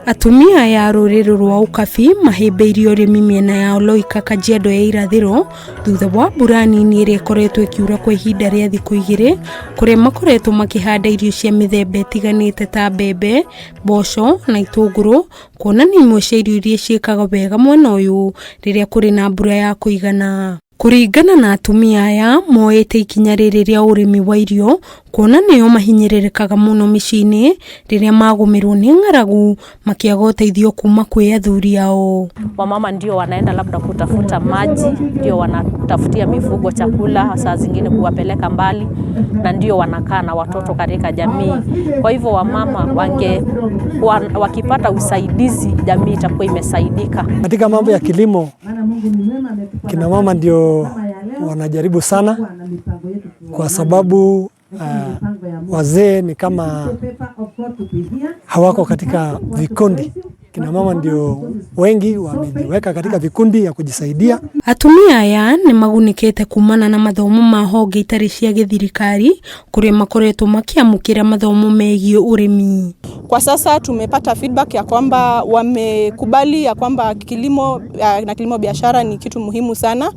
Atumia aya a rũrĩrĩ rwa Ũkabi mahĩmbĩirie ũrĩmi mĩena ya Oloika, Kajiado ya irathĩro, thutha wa mbura nini ĩrĩa ĩkoretwo ĩkiura kwa ihinda rĩa thikũ 2, kũrĩa makoretwo makĩhanda irio cia mĩthemba ĩtiganĩte ta mbembe, mboco na itũngũrũ, kuona nĩ imwe cia irio iria ciĩkaga wega mwena ũyũ rĩrĩa kũrĩ na mbura ya kũigana. Kũringana na atumia aya, moete ikinya rĩrĩ rĩa ũrĩmi wa irio kuona nĩo mahinyĩrĩrĩkaga mũno mĩciĩ-inĩ rĩrĩa magũmĩrwo nĩ ng'aragu makĩaga ũteithio kuma kwĩ athuri ao. Wamama ndio wanaenda labda kutafuta maji, ndio wanatafutia mifugo chakula, saa zingine kuwapeleka mbali, na ndio wanakaa na watoto katika jamii. Kwa hivyo wamama wakipata usaidizi, jamii itakuwa imesaidika. Katika mambo ya kilimo, kina mama ndio wanajaribu sana, kwa sababu wazee ni kama hawako katika vikundi. Kina mama ndio wengi wamejiweka katika vikundi ya kujisaidia. Atumia aya nĩ magunĩkĩte kumana na mathomo ma honge itarĩ cia gĩthirikari kũrĩa makoretwo makĩamũkĩra mathomo megiĩ ũrĩmi. Kwa sasa tumepata feedback ya kwamba wamekubali ya kwamba kilimo na kilimo biashara ni kitu muhimu sana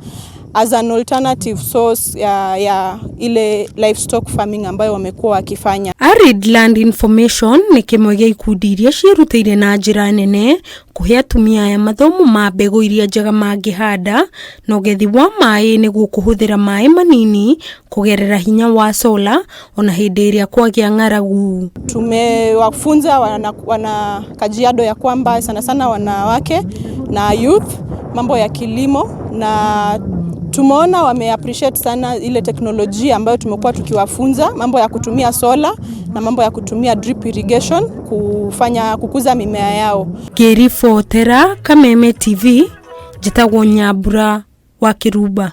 as an alternative source ya ile livestock farming ambayo wamekuwa wakifanya. Arid Land Information nĩ kĩmwe gĩa ikundi iria ciĩrutĩire na njĩra nene kũhe atumia aya mathomo ma mbegũ iria njega mangĩhanda na ũgethi wa maĩ nĩguo kũhũthĩra maĩ manini kũgerera hinya wa sola ona hĩndĩ ĩrĩa kwagĩa ng'aragu. Tumewafunza wana Kajiado ya kwamba sana sana wanawake na youth mambo ya kilimo, na tumeona wame appreciate sana ile teknolojia ambayo tumekuwa tukiwafunza, mambo ya kutumia sola na mambo ya kutumia drip irrigation kufanya kukuza mimea yao. Ngĩribotera Kameme TV, njĩtagwo Nyambura wa Kĩrumba.